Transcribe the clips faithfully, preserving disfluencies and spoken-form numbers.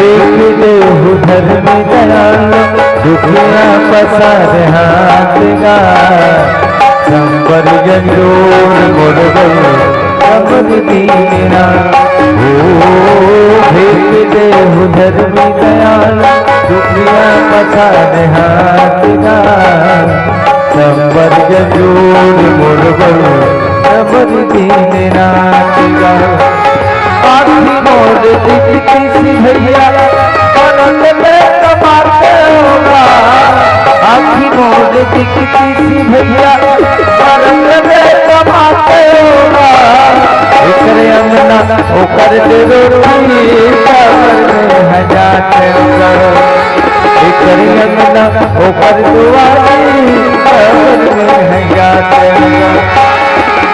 देहु धर्म दयाल, दुखिया पसार हाथ गा। संबर जंजोर मोर बल, समर दीन ना। ओ भेद देहु धर्म दयाल, दुखिया पसार हाथ गा। संबर जंजोर मोर बल, समर दीन ना। आँखी मोर दिखती सी भैया, मरत में कमाते होगा। आँखी मोर दिखती सी भैया, मरत में कमाते होगा। एकरे अंगना ओकर डेरो, कबर में है जाते होगा। एकरे अंगना ओकर दुआरी, कबर में है जाते होगा।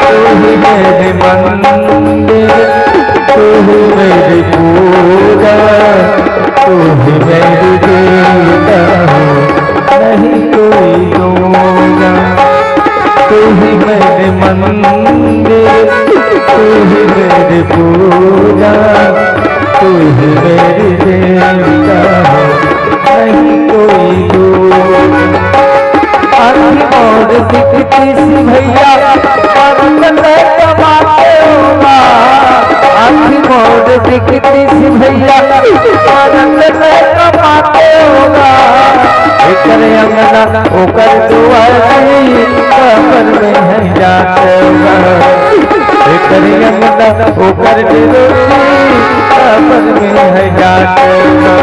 तू ही मेरे मंदिर, तू ही मेरी पूजा, तू ही मेरी देवता हो, नहीं कोई दूजा। तू ही मेरे मंदिर, तू ही मेरी पूजा, तू ही मेरी देवता हो, नहीं कोई दूजा। आँखी मोर दिखती सी भैया, मरत में कमाते होगा। आँखी मोर दिखती सी भैया, मरत में कमाते होगा। एकरे अंगना ओकर दुआरी, कबर में है जाते होगा। एकरे अंगना ओकर डेरो, कबर में है जाते होगा।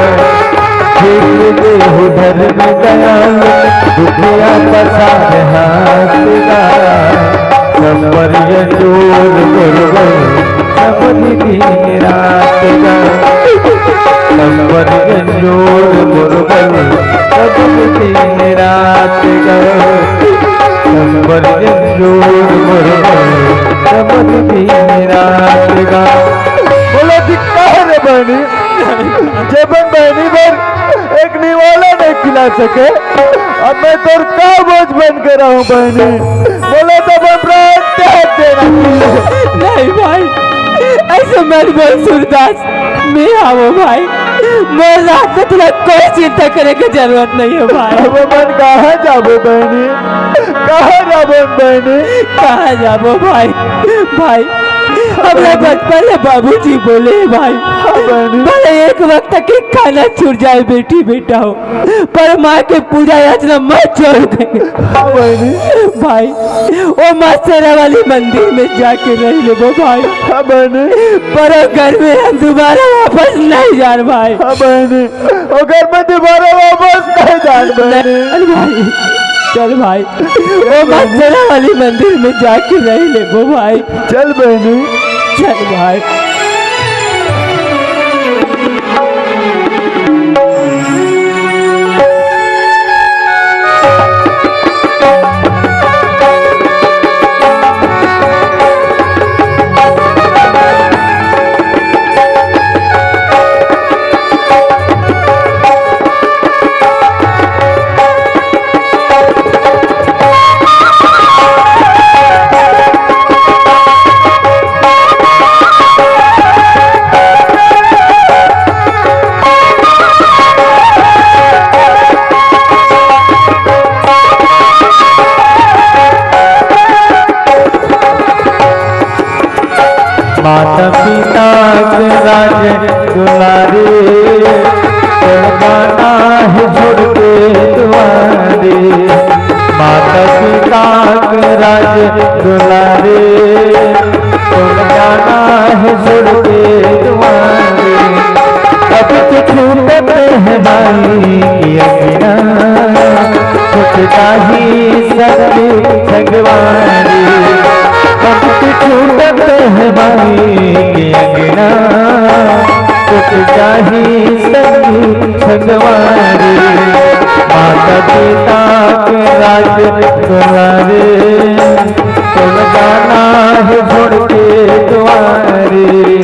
देहु धर्म दयाल, दुखिया पसार हाथ गा। संबर जंजोर मोर बल, समर दीन ना। संबर जंजोर मोर बल, समर दीन ना। संबर जंजोर मोर बल, समर दीन ना। बोलो धिक्कार रे बहनी, जेबन बहनी बर एक निवाला नहीं खिला सके, अब मैं तोर का बोझ बन के रहूं बहनी? बोलो तो मैं प्राण त्याग देना। नहीं भाई, ऐसे मत बोल सूरदास, मैं आवो भाई, मैं रात में तुला कोई चिंता करे के जरूरत नहीं है भाई। अब अपन कहाँ जाबो बहनी, कहाँ जाबो बहनी? कहाँ जाबो भाई? भाई, हमरा बचपन ले बाबूजी बोले हे भाई, हाँ बहनी। भले एक वक्त के खाना छूट जाए बेटी बेटा हो, पर माँ के पूजा याचना मत छोड़ दे। हाँ बहनी। भाई, ओ माँ शेरा वाली मंदिर में जाके रह लेबो भाई। हाँ बहनी। पर ओ घर में हम दोबारा वापस नहीं जान भाई। हाँ बहनी। ओ घर में दोबारा वापस नहीं जान बहनी। चल भाई, चल भाई, ओ माँ शेरा वाली मंदिर में जाके रह लेबो भाई। चल बहनी। चल भाई। माता पिता के राज दुलारी, तोर गाना हे छोड़ के दुआरी। माता पिता के राज दुलारी, तोर गाना हे छोड़ के दुआरी। अब तो छूटत हे माई के अंगना, छूटता ही संग संगवारी। अब तो छूटत हे माई के अंगना, छूटता ही संग संगवारी। माता पिता के राज दुलारी, तोर गाना हे छोड़ के दुआरी,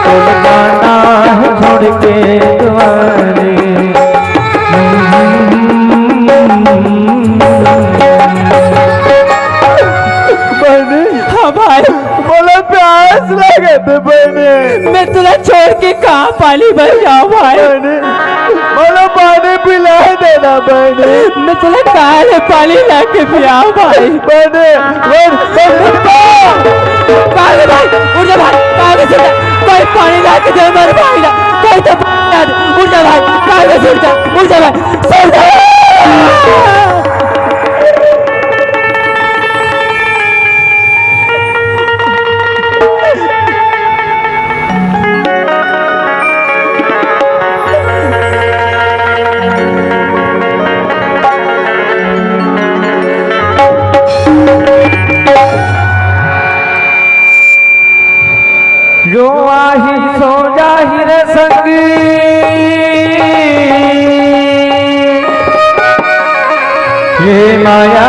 तोर गाना हे छोड़ के दुआरी। बहनी। हाँ भाई। मोला प्यास लगत हे बहनी। मैं तुला छोड़ के कहाँ पानी भर जाओ भाई। बहनी, मोला पानी पिला देना बहनी। मैं तुला काले पानी लाके पियाओ भाई। बहनी, बहनी, बहनी। काले भाई, उठ जा भाई, काले से उठ जा। कोई पानी लाके दे मेरे भाई ना, कोई तो पानी ला दे। उठ जा भाई, काले से उठ जा, उठ जा भाई, उठ जा। जो आही सो जाही रे संगी, ये माया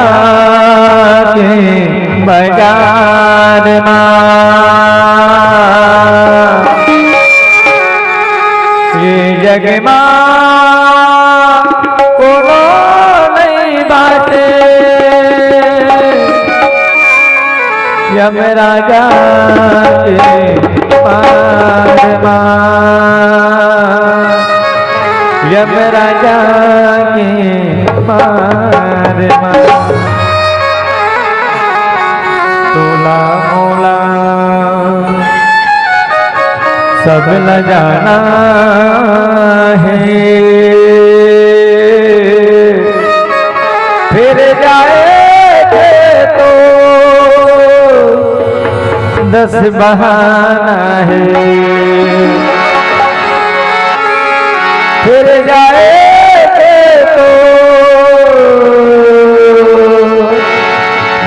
के बाजार मा। ये जग मा कोनो नइ बाटे यमराजा के मार मा, यमराजा के मार मा। तोला मोला सब ल जाना हे, फिर जाए के तो दस बहाना हे, फिर जाए के तो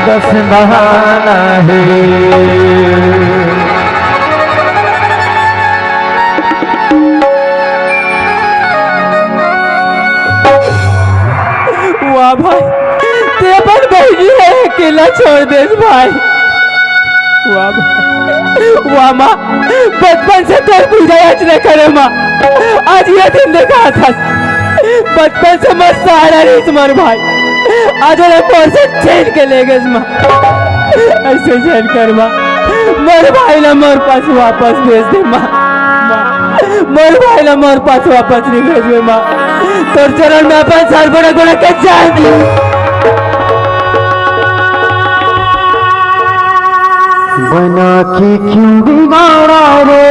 दस बहाना हे। वाह भाई, ते अपन बहिनी ला अकेला छोड़ देस भाई। वाह भाई, वाह माँ, बचपन से तोर पूजा अर्चना करे माँ, आज ये दिन देखा था। बचपन से मोर सहारा रहिस मोर भाई, आज ओला मोर से छीन के ले गेस माँ। अइसे झन कर माँ, मोर भाई ला मोर पास वापस भेज दे माँ। माँ, मोर भाई ला मोर पास वापस नइ भेजबे माँ। तोर चरण में अपन सर गोड़ा गोड़ा के जान दी। बना के क्यों बिगाड़ा रे,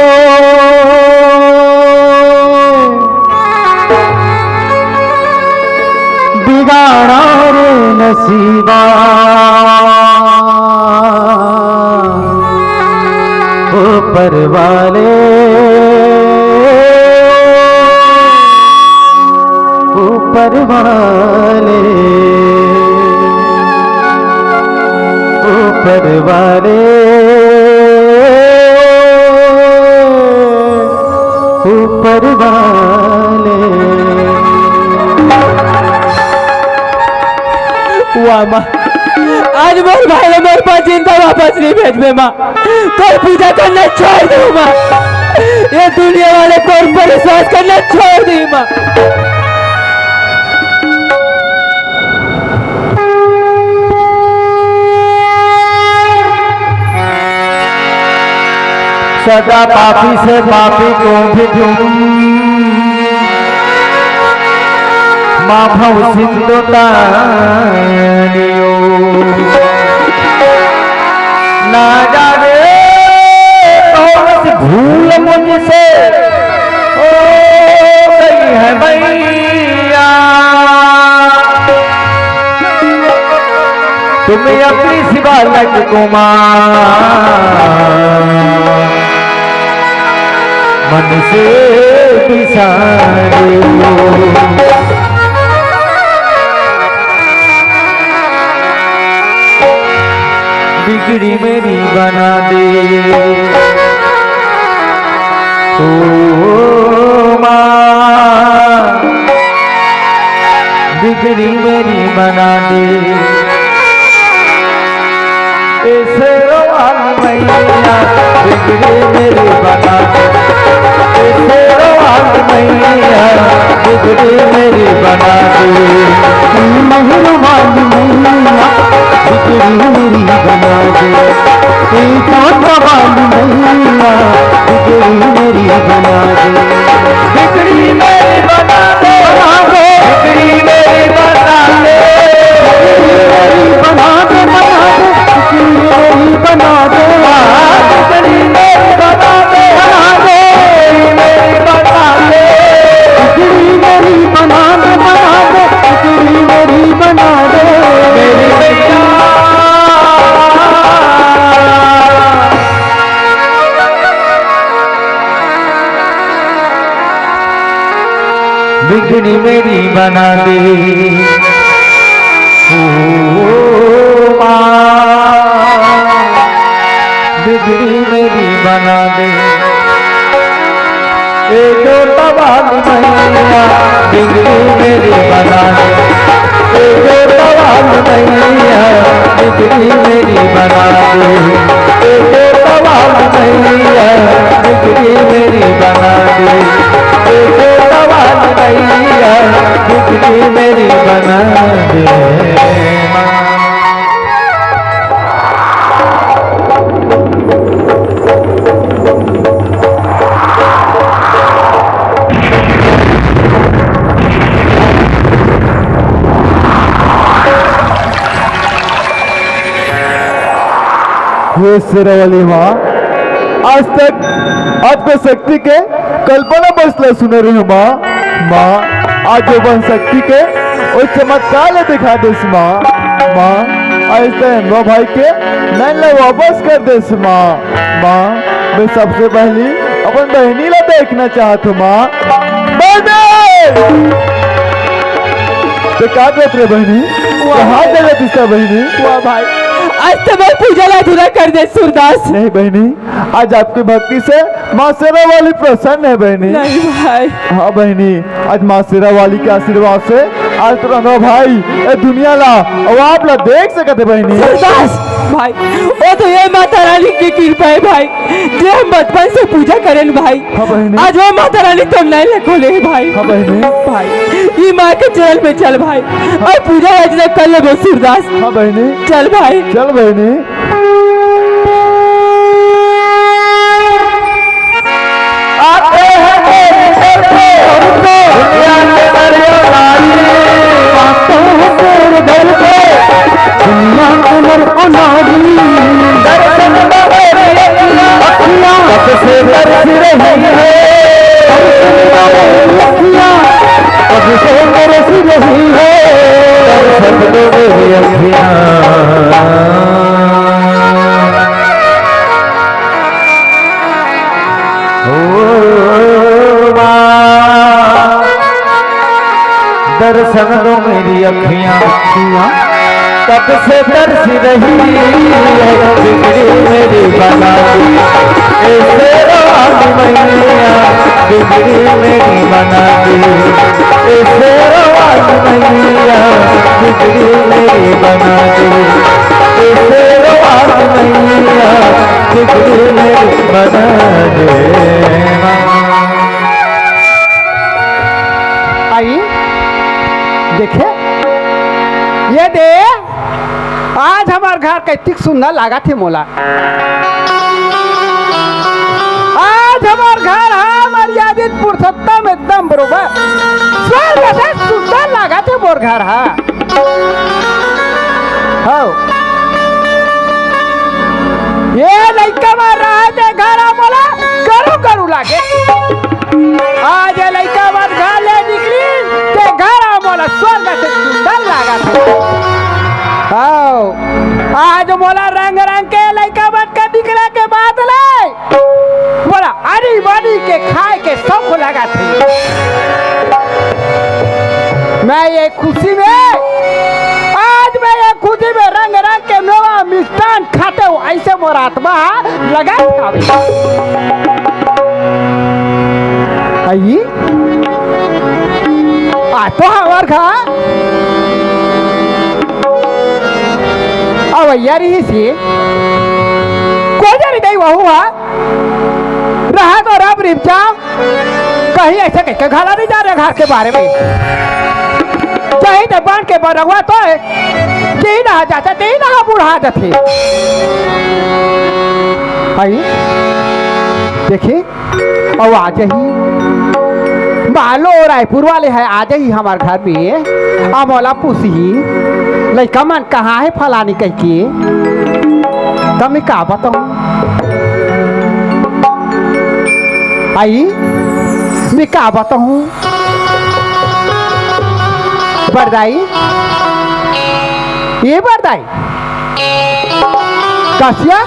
बिगाड़ा रे नसीबा, ऊपर वाले, ऊपर वाले, ऊपर वाले, ऊपर वाले। वाह माँ, आज मोर भाई ला मोर पास जिंदा वापस नइ भेजबे माँ। तोर पूजा करना छोड़ दूँ माँ। ये दुनिया वाले तोर पर विश्वास करना छोड़ दी माँ। सदा पापी से पापी को भी तुम माँ भव सिंधु तारियो। ना जाने कौन सी भूल मुझसे हो गई है मैया, तुम्हें अपनी सी बालक को माँ मन से बिसारो। बिगड़ी मेरी बना दे ओ माँ, बिगड़ी मेरी बना दे। ए शेरों वाली मैया, बिगड़ी मेरी बना दे। ए शेरों वाली मैया, बिगड़ी मेरी बना दे। मेहर वाली मैया, बिगड़ी मेरी बना दे। ए कांटा वाली मैया, बिगड़ी मेरी बना दे। बिगड़ी मेरी बना दे, ओ माँ, बिगड़ी मेरी बना दे। ए जोता वाली मैया, बिगड़ी मेरी बना दे। ए जोता वाली मैया, बिगड़ी मेरी बना दे। ए जोता वाली मैया, बिगड़ी मेरी बना दे। ए जोता वाली मैया, बिगड़ी मेरी बना दे। हे शेरावाली माँ, आज तक आपके शक्ति के कल्पना बस ल सुने रहे माँ। माँ, आज वो बन शक्ति के वो चमत्कार ले दिखा देस माँ। माँ, आज तो अनवा भाई के नैन ला वापस कर देस माँ। माँ, मैं सबसे पहली अपन बहनी ला देखना चाहत हूँ माँ। बहनी! ते का करत रे बहनी? वाह। कहाँ जगह दिसता बहनी? वाह भाई, आज तो मैं पूजा ला अधूरा कर दे सूरदास। नहीं बहनी, आज आपकी भक्ति से माँ शेरावाली प्रसन्न है बहनी। नहीं भाई। हाँ बहनी, आज माँ शेरावाली के आशीर्वाद से आज तो अनवा भाई ए दुनिया ला अउ आप ला देख सकत है बहनी। सूरदास भाई, वो तो ये माता रानी की कृपा है भाई, जे हम बचपन से पूजा करेन भाई। हाँ बहनी। आज वो माता रानी तो नहीं लखोले है भाई। हाँ बहनी। भाई, ये माँ के चरण में चल भाई, अउ पूजा अर्चना कर ले सूरदास। हाँ बहनी। चल भाई। चल बहनी। आते हैं तेरी दर पे, दुनिया के दरिया नारी। आते हैं तेरे दर पे, दुनिया के दर अनारी। दर्शन दे मेरी अखियाँ, अखियाँ कब से तरस रही है। दर्शन दे मेरी अखियाँ, कब से तरस रही है। दर्शन दे मेरी अखियाँ। ओ माँ, दर्शन दो मेरी अखियाँ, अखियाँ कब से तरस रही है, बिगड़ी मेरी बना दे। ए शेरावाली मैया, बिगड़ी मेरी बना दे। ए शेरावाली मैया, बिगड़ी मेरी बना दे। ए शेरावाली मैया, बिगड़ी मेरी बना दे। आई, देखे, ये दे, आज हमार घर कतिक सुंदर लागत हे मोला। आज हमार घर हा मर्यादित पुरुषोत्तम एकदम बरोबर। स्वर्ग से सुंदर लागत हे मोर घर हा। हव। ये लइका मन रहे ते घर हा मोला गरू गरू लागे। आज ये लइका मन घर ले निकली ते घर हा मोला स्वर्ग से सुंदर लागत हे। हव। आज मोला रंग रंग के लइका मन के निकले के बाद ले मोला आनी बानी के खाए के शौक लागत हे। मैं ये खुशी में, आज मैं ये खुशी में रंग रंग के मेवा मिष्ठान खाते हो, ऐसे मोर आत्मा लगा खावे। आई? आ तो हमार घर अवैया रहिस हे। कोजरी दई वहू हा रहा तो रब रिपचा कहीं ऐसे कहिके घला नहीं जा रहे घर के बारे में। चाहे तो बन के बरगवा तो है, तीन आ जाता, तीन आ बुढ़ा जाते। आई? देखी, अउ आ जाही। मालो रायपुर वाले हे, आ जाही हमर घर में, अउ मोला पूछही, "लइका मन कहाँ हे फलानी?" कहिके। त मैं का बताहूँ? आई, मैं का बताहूँ? बड़दाई, ए बड़दाई, कसिया,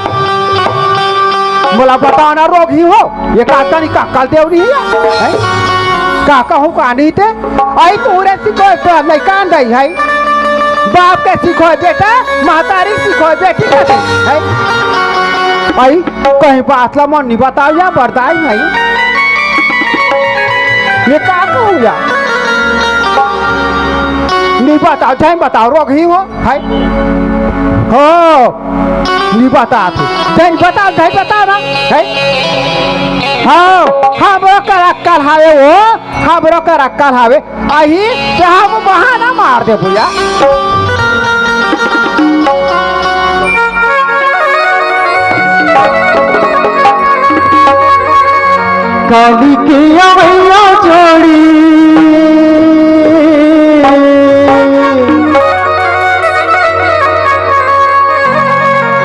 मोला बताना रोगही हो, ये का तरीका कल देवरी है, हैं? का कहूँ का नहीं ते? आई तोरे सिखोय तो लइका नहीं है। बाप के सिखोय बेटा, महतारी सिखोय बेटी का है। आई कहीं बात ला मन नहीं बताओ या बरदाई है। ये का कहूँ या? नहीं बताओ, चाहे बताओ, रोग ही हो, है? हो, नहीं बता तू। चाहे बताओ, चाहे बताओ ना, है? हाँ, हमरो कर अक्कल हावे वो, हमरो कर अक्कल हावे। अही, ते हम बहाना मार दे भैया। काली के अवैया जोड़ी,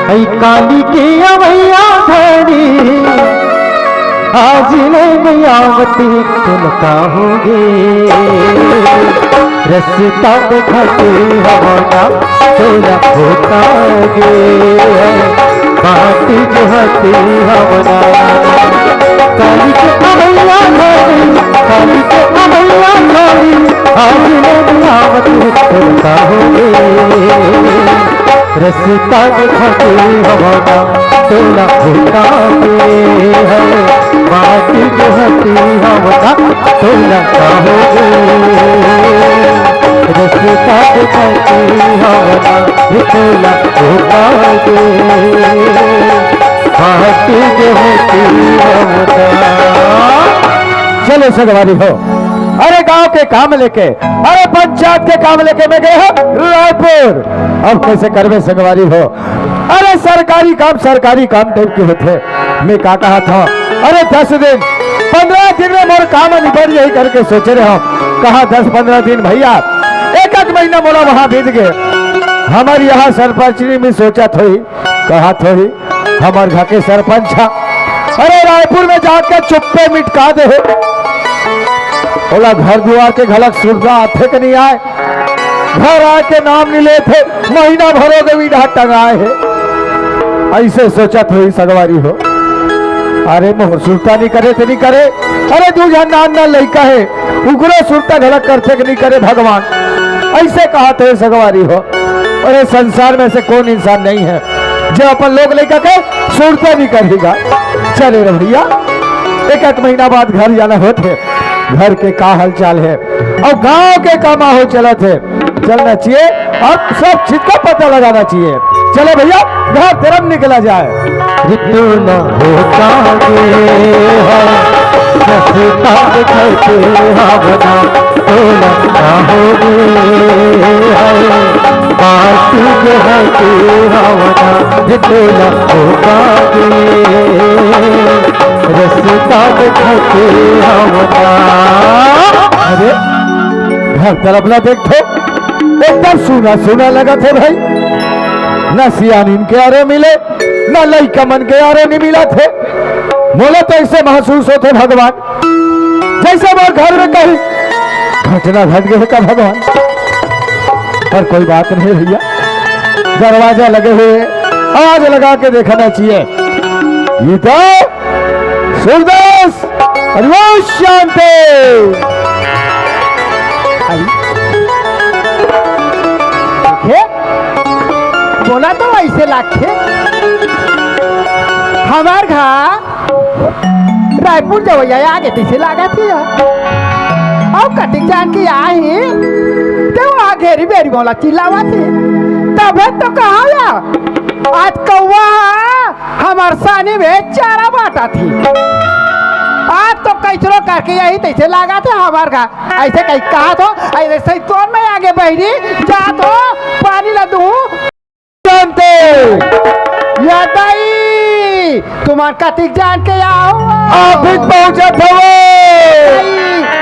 ऐ काली के अवैया जोड़ी, आज ले आवत तुम का होगे। रस्ता दिखाते हवना तोला होता गे, बाट जो हते हवना। काली के अवैया काली, काली के अवैया काली, आज ले आवत तोला होगे। रस्ता दिखाते हवना तोला होता गे है, बाट जो हते हवना तोला का होगे। रस्ता दिखाते हवना तोला होता गे, बाट जो हते हवना। चलो संगवारी हो, अरे गांव के काम लेके, अरे पंचायत के काम लेके मैं गए हूँ रायपुर। अब कैसे करबे संगवारी हो? अरे सरकारी काम, सरकारी काम टाइप के होथे। मैं का कहा था, अरे दस दिन, पन्द्रह दिन में मोर काम निबट जाही करके सोचे रहे हो। कहा दस पन्द्रह दिन भैया, एक आध महीना मोला वहां बीत गए। हमर यहाँ सरपंचनी में सोचत होही, कहत होही, हमर घर के सरपंच हा, अरे रायपुर में जाके चुप्पे मिटका दे हे। ओला घर दुआर के घलक सुरता आथे के नहीं आए, घर आए के नाम नहीं लेथे, महीना भरो के बीड़ा टंगाए हे। ऐसे सोचत होही संगवारी हो, अरे मोर सुरता नहीं करे ते नहीं करे, अरे दू झन नान नान लइका हे, उकरो सुरता घलक करथे के नहीं करे भगवान। ऐसे कहत होही संगवारी हो। अरे संसार में से कौन इंसान नहीं है जो अपन लोग लइका के सुरता नहीं करेगा। चले रे भैया, एक एक महीना बाद घर जाना होत हे, घर के का हालचाल हे और गांव के का माहौल चलत हे, चलना चाहिए और सब चीज का पता लगाना चाहिए। चलो भैया, घर तरफ निकला जाए। रितु न होता गे है, रस्ता दिखाते हवना तोला का होगे है, बात जो हते हवना, रितु न होता गे, रस्ता दिखाते हवना। अरे, घर तरफ ला देख तो एकदम सूना सूना लगत हे भाई। ना सियानिन के आरो मिले, ना लइका मन के आरो नहीं मिलत हे। मोला तो ऐसे महसूस होथे भगवान, जैसे मोर घर में कहीं घटना घट गए का भगवान। पर कोई बात नहीं भैया, दरवाजा लगे हुए, आवाज लगा के देखना चाहिए। ये तो सूरदास, हरि ओम शांति। आई। देखे, बोला तो ऐसे लागथे। हमार घर रायपुर जवैया आगे तैसे लागत हे। अउ कतिक जान के आही, ते वहाँ घेरी बेरी मोला चिल्लावत हे। तभे तो कहा या, आज कौवा हमर सानी में चारा बांटत हे। आज तो कैसरो करके यही तैसे लागत हे हमार घर। ऐसे कहीं कहा तो, ऐसे ही तोर में आगे बहिरी, जा तो पानी ला दू। जानते, या दाई, तुम्हार कतिक जान के आओ। आप ही पहुंचत हवो। दाई,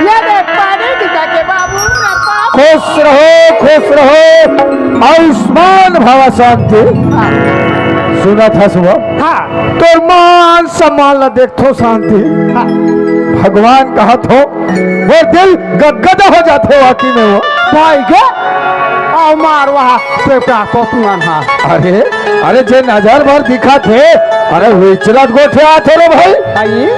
ये देख पानी दिखा के बाबू, रे बाबू। खुश रहो, खुश रहो, आयुष्मान भवा शांति। हाँ। सुनत हस वो? हाँ। तोर मान सम्मान ला देखथो शांति। हाँ। भगवान कहत हो, वो दिल गदगद हो जाथे वाकई में वो। भाई के, अउ मार वहा बेटा को पुआन हा। अरे, अरे जे नजर भर दिखत हे, अरे विचरत गोठियाथे रे भाई। आई?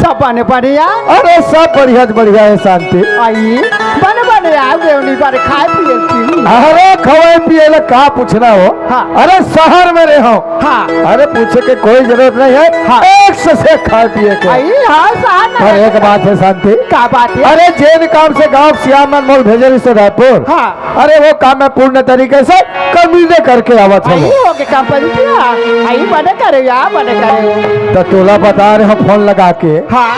सब बने बने आ। अरे, सब बढ़िया से बढ़िया हे शांति। आई, बने बने आ, देवनी बने खाए पिए पी। अरे, खवाए पिए ला का पूछना हो? हाँ। अरे, शहर में रहे हो। हाँ। अरे, पूछे के कोई जरूरत नहीं है। हाँ। एक से, से खाए पिए के। आई, हाँ, शहर में पर रहे एक हो। बात है शांति। का बात है? अरे, जेन काम से गाँव सियान मन मोल भेजे रहिस रायपुर। हाँ। अरे, वो काम मैं पूर्ण तरीके से कमीने करके आवत हूँ। आई हो के कंपनी किया, आई बने करे या बने करे हो। तो तोला बता रहे हो फोन लगा के। हाँ।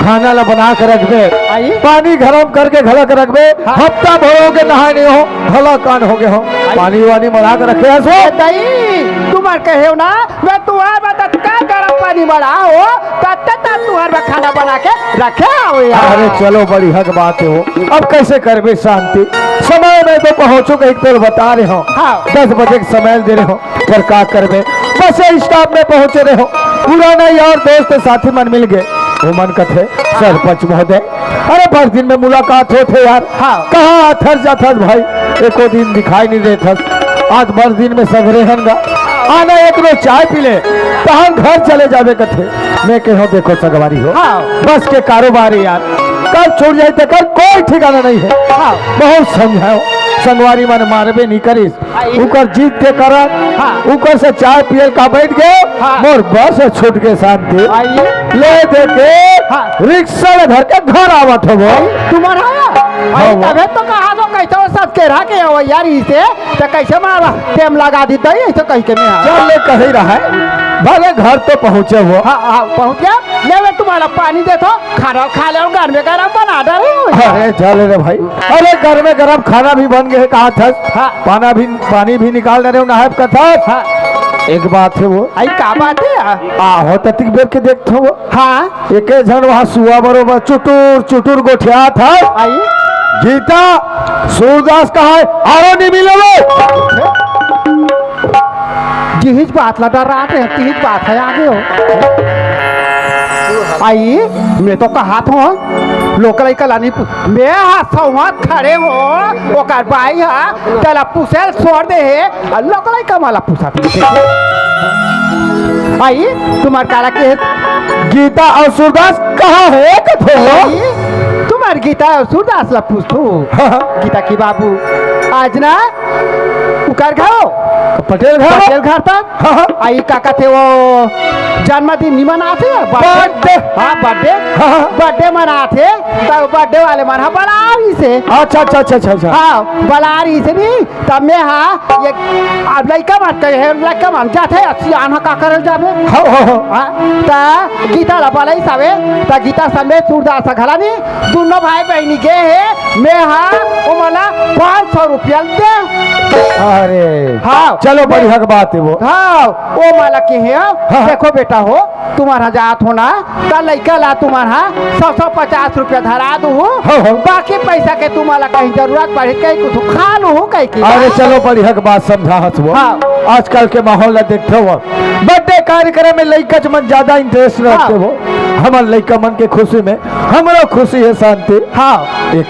खाना ला बना के रखबे, आई। पानी गरम करके घलक रखबे, हाँ। हफ्ता भर हो के नहाए नहीं हो, घला कान हो गए हो, आई। पानी वानी मना के रखे हस वो। ए दई, तुम्हार कहे हो ना, मैं तुम्हार बता का गरम पानी मना हो, तत्ते तक तुम्हार में खाना बना के रखे हो यार। अरे चलो, बड़ी हक बात है वो। अब कैसे करबे शांति? समय में तो पहुँचो, कहीं तेल बता रहे हो। हाँ। दस बजे के समय दे रहे हो, पर का करबे? बस ये स्टॉप में पहुँचे रहे हो, पुराना यार दोस्त साथी मन मिल गए। वो मन कथे, "सरपंच महोदय, अरे बड़ दिन में मुलाकात होत हे यार। हाँ। कहाँ आथस जाथस भाई? एको दिन दिखाई नहीं देथस। आज बड़ दिन में सगरे हन गा। आना एक रोज चाय पी ले, तहन घर चले जाबे," कथे। मैं कहो, "देखो संगवारी हो, हाँ। बस के कारोबार है यार, कब छूट जाए तेकर कोई ठिकाना नहीं है।" हाँ। बहुत समझाओ, संगवारी मन मानबे नहीं करिस। आई। उकर जीत के कारण हाँ। उकर से चाय पियल का बैठ गए, हाँ। मोर बस छूट के शांति। आई। ले दे के हाँ। रिक्शा ले धर के घर आवत हो वो। आई, तुम्हारा आया? हाँ, आई, वो। तबे तो कहा दो, कैसे वो सब के रह के हो यार, इसे तो कैसे मारा, टेम लगा दी दई, ऐसे कह के मैं आ। चल, ले कही रहा है, भले घर तो पहुँचे हो। हाँ, हाँ, पहुँच गया। ले, मैं तुम्हारा पानी दे दो, खाना खा ले, घर में गरम बना डाले हो। अरे, चल रे भाई, अरे, घर में गरम खाना भी बन गए, कहा था? हाँ। पाना भी, पानी भी निकाल दे रहे हो, नहायब का था? हाँ। एक बात है वो। आई, का बात है यार? आहो, ततिक बेर के देखत हो वो। हाँ। एके झन वहाँ सुआ बरोबर चुटुर, चुटुर गोठियात हे। आई। गीता, सूरदास कहाँ हे? आरो नहीं मिले वो। जिहिच बात ला डरा के, तिहिच बात हे आगे हो। आई, मैं तो कहात हो, लोकल आई कलानी पु-, मैं हा सौहत खड़े हो, ओकर बाई हा, तेला पुसेल छोड़ दे हे, अउ लोकल आई कमाला पुसा दे हे। आई, तुम्हार काला के गीता अउ सूरदास कहाँ हे कथो? आई, तुम्हार गीता अउ सूरदास ला पूछथो। हाँ, हाँ। गीता की बाबू, आज ना उकर घरो। पटेल घर? पटेल घर तक। हाँ, हाँ। आई का कथे वो जन्मदिन नहीं मनाथे? Birthday। Birthday। हाँ, हाँ। Birthday। हाँ, हाँ। Birthday मनाथे, त birthday वाले मन हा बलाइस हे। अच्छा, अच्छा, अच्छा, अच्छा, अच्छा। हाँ, बलाइस हे नहीं, तब मैं हाँ, ये अब लइका मन कहे हे, लइका मन जाथे, अब सियान हा का करे जाबे? हाँ, हाँ, हाँ। हाँ, त गीता ला बलाइस हवे, त गीता समेत सूरदास हा घला नहीं, दुनों भाई बहिनी गे हे, मैं हा ओमन ला पाँच सौ रुपया दे। अरे, हाँ। चलो, बड़ी हक बात हे वो। हाँ, ओमन ला कहे हे, हाँ, हाँ। देखो बेटा हो, तुम्हारा जात हो ना, त लइका ला तुम्हारा सौ, सौ पचास रुपया धरा दूँ, हाँ, हाँ। बाकी पैसा के तुम्हारा कहीं जरूरत पड़े, कहीं कुछ खा लूँ, कहीं की। अरे, चलो, बड़ी हक बात समझा हस वो। हाँ। आजकल के माहौल ला देखते हो, birthday कार्यक्रम में लइका मन ज्यादा interest रखते हाँ। हो। हमर लइका मन के खुशी में हमरो खुशी हे शांति। हाँ। एक